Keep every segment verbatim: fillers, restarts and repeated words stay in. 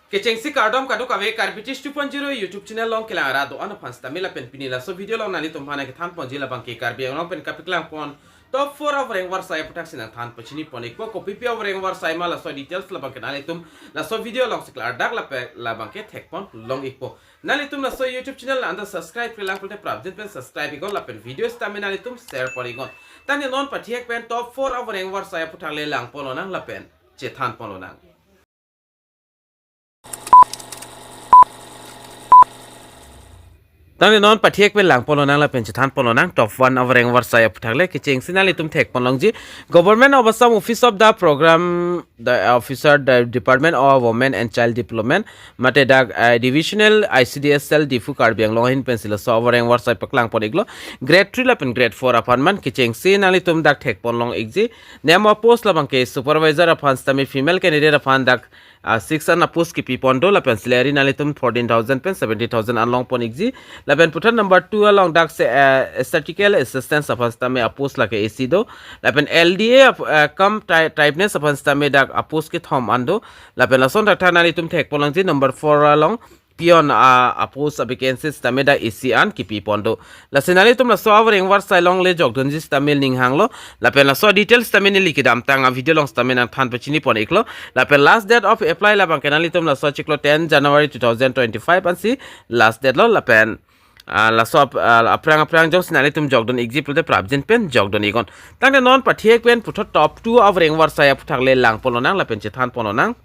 Kechengsi kardom kadokave Karbi Tech two point zero YouTube channel along kelang arat do-an aphan sitame lapen pini laso video along nanglitum aphan nangkethan ponji labangke Karbi Anglong pen kapaklang pon top four avoreng avarsai aphuthak si nangthan pachini pon ikpo. Kopipi avoreng avarsai ma laso details labangke nanglitum laso video alongsi klardak lapen labangke thek pon long ikpo. Nanglitum laso YouTube channel anta subscribe-kre lang pulote prapjin pen subscribe iknon lapen video sitame nanglitum share pon iknon. Tangte non pathek pen top four avoreng avarsai aphuthak le lang pon lonang lapen chethan pon lonang. Tangte non pathek pen lang pon lonang lapen chethan pon lonang top one avoreng avarsai aphuthak le. Kechengsi nanglitum thek pon longji Government of Assam Office of the Program, the Officer, the Department of Women and Child Development, mate dak, eh, Divisional I C D S Cell Diphu Karbi Anglong ahin pensi laso avoreng avarsai paklang pon iklo. Grade three lapen grade four aphan man. Kechengsi nanglitum dak thek pon long ikji. Name of post labangke supervisor aphan sitame female candidate aphan dak, ah, six an apost kipi pon do lapen salary nanglitum fourteen thousand pen seventeen thousand an long pon ikji. Lapen puthot number two along dak se, eh, statistical assistant aphan sitame apost lake isi do. Lapen L D A ap-, eh, cum ty-, typeness aphan sitame dak apost kethom an do. Lapen lason thakthak nanglitum thek pon longji number four along peon, ah, apost avacancy sitame dak isi an kipi pon do. Lasi nanglitum laso avoreng avarsai along le jokdunji sitame ning hanglo. Lapen laso details sitame neli kedamtang avideo along sitame nangthan pachini pon iklo. Lapen last date of apply labangke nanglitum laso chiklo ten January two thousand twenty-five ansi last date lo. Lapen, ah, laso ap-, ah, aphrang aphrang jongsi nanglitum jokdun ikji pulote prapjin pen jokdun iknon. Tangte non pathek pen puthot top two avoreng avarsai aphuthak le lang pon lonang lapen chethan pon lonang.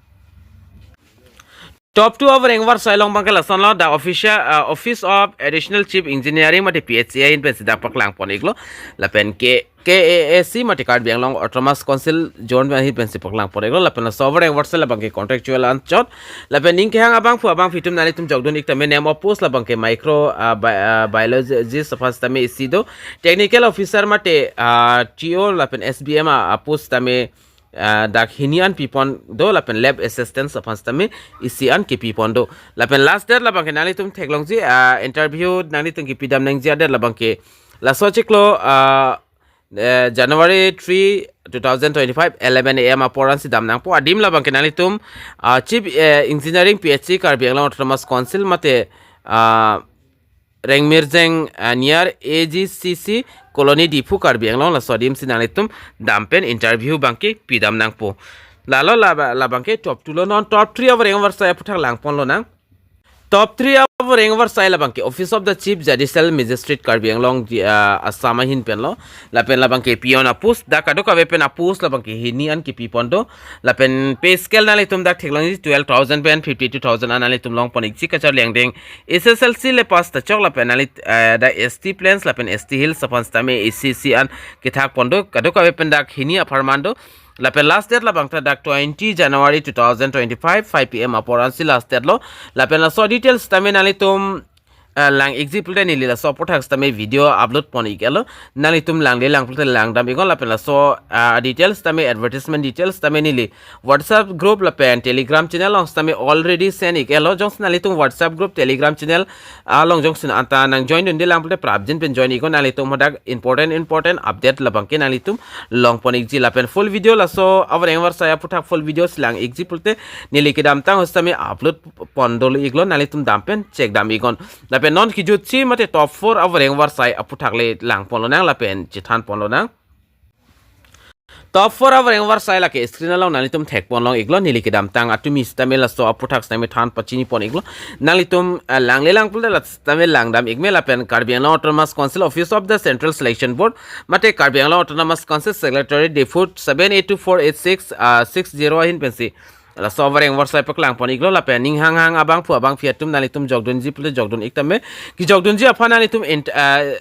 Top two avoreng avarsai along abangke lasonlo, the official, uh, Office of Additional Chief Engineering mate P H E ahin pensi dak paklang pon iklo. Lapen K-, K A A C mate Karbi Anglong Autonomous Council Zone ahin pensi paklang pon iklo. Lapen laso avoreng avarsai labangke contractual anchot. Lapen ning kehang abangphu abangphi atum nanglitum jokdun ik tame name of post labangke micro, uh, bi-, uh, biologist aphan sitame isi do. Technical officer mate, uh, T O lapen S B M a, uh, post sitame, ah, dak hini an pi pon do lapen lab assistant aphan sitame isi an kipi pon do. Lapen last date labangke nanglitum theklongji, ah, interview nanglitum kipidam nangji a-date labangke laso chiklo, ah, eh, January three, two thousand twenty-five, eleven A M apor ansi dam nangpo. Adim labangke nanglitum, ah, Chief, eh, Engineering P H E Karbi Anglong Autonomous Council mate, ah, Rengmirjeng, ah, near A G C C Colony Diphu Karbi Anglong laso adim si nanglitum dam pen interview abangke pidam nangpo. Lalo laba-, labangke top two lo. Non top three avoreng avarsai aphuthak lang pon lonang. Top three avoreng avarsai labangke Office of the Chief Judicial Magistrate Karbi Anglong di, ah, Assam ahin pen lo. Lapen labangke peon a-post, dak kadokave pen a-post labangke hini an kipi pon do. Lapen pay scale nanglitum dak theklongji twelve thousand pen fifty-two thousand an nanglitum long pon ikji, kacharli angdeng S S L C le pass ta chok lapen nangli, eh, dak S T Plains lapen S T Hills aphan sitame A C C an kithak pon do, kadokave pen dak hini apharman do. Lapen last date labang ta dak twenty January two thousand twenty-five, five P M apor ansi last date lo. Lapen laso details sitame nanglitum, eh, lang ikji pulote neli laso aphuthak sitame video upload pon ik-et lo. Nanglitum langle lang pulote lang dam iknon. Lapen laso, ah, details sitame, advertisement details sitame neli WhatsApp group lapen Telegram channel along sitame already send ik-et lo. Jongsi nanglitum WhatsApp group, Telegram channel along jongsi anta nang join dunde lang pulote prapjin pen join iknon. Nanglitum hadak important important update labangke nanglitum long pon ikji. Lapen full video laso avoreng avarsai aphuthak full video si lang ikji pulote neli kedamtang ahut sitame upload pon dolo iklo, nanglitum dam pen check dam iknon. Lapen non kejutsi mate top four avoreng avarsai aphuthak le lang pon lonang lapen chethan pon lonang. Top four avoreng avarsai lake screen along nanglitum thek pon long iklo, neli kedamtang atumi sitame laso aphuthak sitame than pachini pon iklo. Nanglitum, eh, langle lang pulote la sitame lang dam ik me. Lapen Karbi Anglong Autonomous Council Office of the Central Selection Board mate Karbi Anglong Autonomous Council Secretary Diphu seven eight two four eight six, ah, six zero ahin pensi laso avoreng avarsai paklang pon iklo. Lapen ning hanghang abangphu abangphi atum nanglitum jokdunji pulote jokdun ik tame. Kejokdunji aphan nanglitum int-, ah,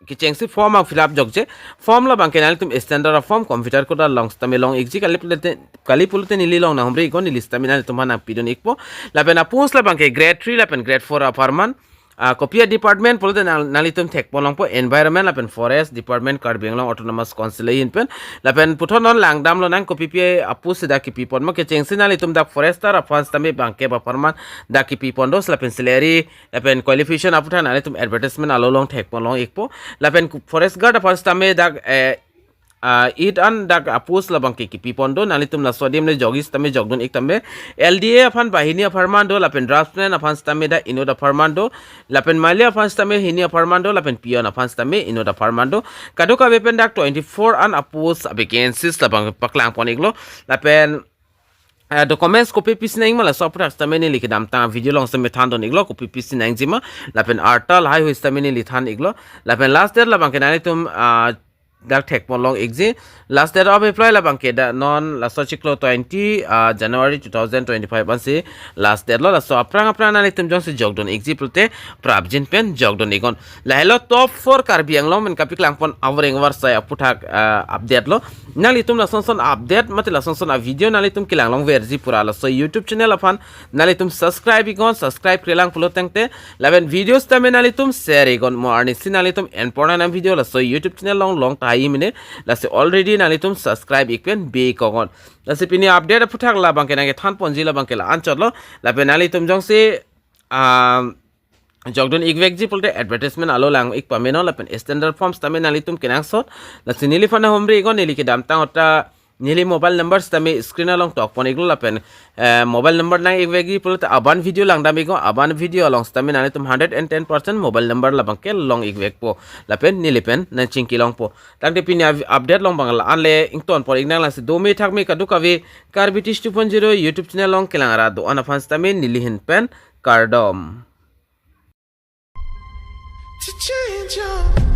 kechengsi form ang fill up jokje. Form labangke nanglitum standard a-form computer code along sitame long ikji, kali pulote, kali pulote neli long nanghumri iknon, neli sitame nanglitum aphan nangpidun ikpo. Lapen a-post labangke grade three lapen grade four apharman. Ah, kopi a-department pulote nang, nanglitum thek pon longpo, Environment lapen Forest Department Karbi Anglong Autonomous Council ahin pen. Lapen puthot non lang dam lonang kopipi a-post si dak kipi pon ma. Kechengsi nanglitum dak forester aphan sitame bangkep apharman dak kipi pon do, lapen salary lapen qualification aphuthak nanglitum advertisement along long thek pon long ikpo. Lapen ku-, forest guard aphan sitame dak, eh, ah, eight an dak a-post labangke kipipon do. Nanglitum laso adim le jokji sitame jokdun ik tame. L D A aphan banghini apharman do, lapen draftsman aphan sitame dak inut apharman do, lapen mali aphan sitame hini apharman do, lapen peon aphan sitame inut apharman do. Kadokave pen dak twenty-four an a-post a-vacancies labang paklang pon iklo. Lapen, ah, documents kopi pisi nangji ma laso aphuthak sitame neli kedamtang video along sitame thandun iklo, kopi pisi nangjima. Lapen arta lahaihui sitame neli than iklo. Lapen last date labangke nanglitum, ah, dak thekpon long ikji. Last date of apply labangke dak non laso chiklo twenty, ah, January two thousand twenty-five ansi last date lo. Laso aphrang aphrang nanglitum jongsi jokdun ikji pulote prapjin pen jokdun iknon. Lahelo top four Karbi Anglong pen kapaklang pon avoreng avarsai aphuthak, ah, update lo. Nanglitum lason son update mate lason son a-video nanglitum kelang longverji pura laso YouTube channel aphan nanglitum subscribe iknon, subscribe krelang pulo tangte. Lapen video sitame nanglitum share iknon, mo arnisi nanglitum en porna nang video laso YouTube channel along long tahai mene. Lasi already nanglitum subscribe ik pen bi iknon. Lasi pini update aphuthak labangke nangkethan ponji labangke la-anchot lo. Lapen nanglitum jongsi, ah, jokdun ikvekji pulote advertisement alo lang ik pame non, lapen standard form sitame nanglitum kenangsot. Lasi neliphan humri iknon, neli kedamtang ahut ta neli mobile number sitame screen along tok pon iklo, lapen, eh, mobile number nang ikvekji pulote aban video langdam iknon, aban video along sitame nanglitum hundred and ten percent mobile number labangke long ikvekpo. Lapen neli pen nangchingki longpo. Tangte pini av-, update along abang la-an le ingtonpon iknang. Lasi dome thakme kadokave Karbi Tish two point zero YouTube channel along kelang ra do-an aphan sitame neli ahin pen kardom. To change your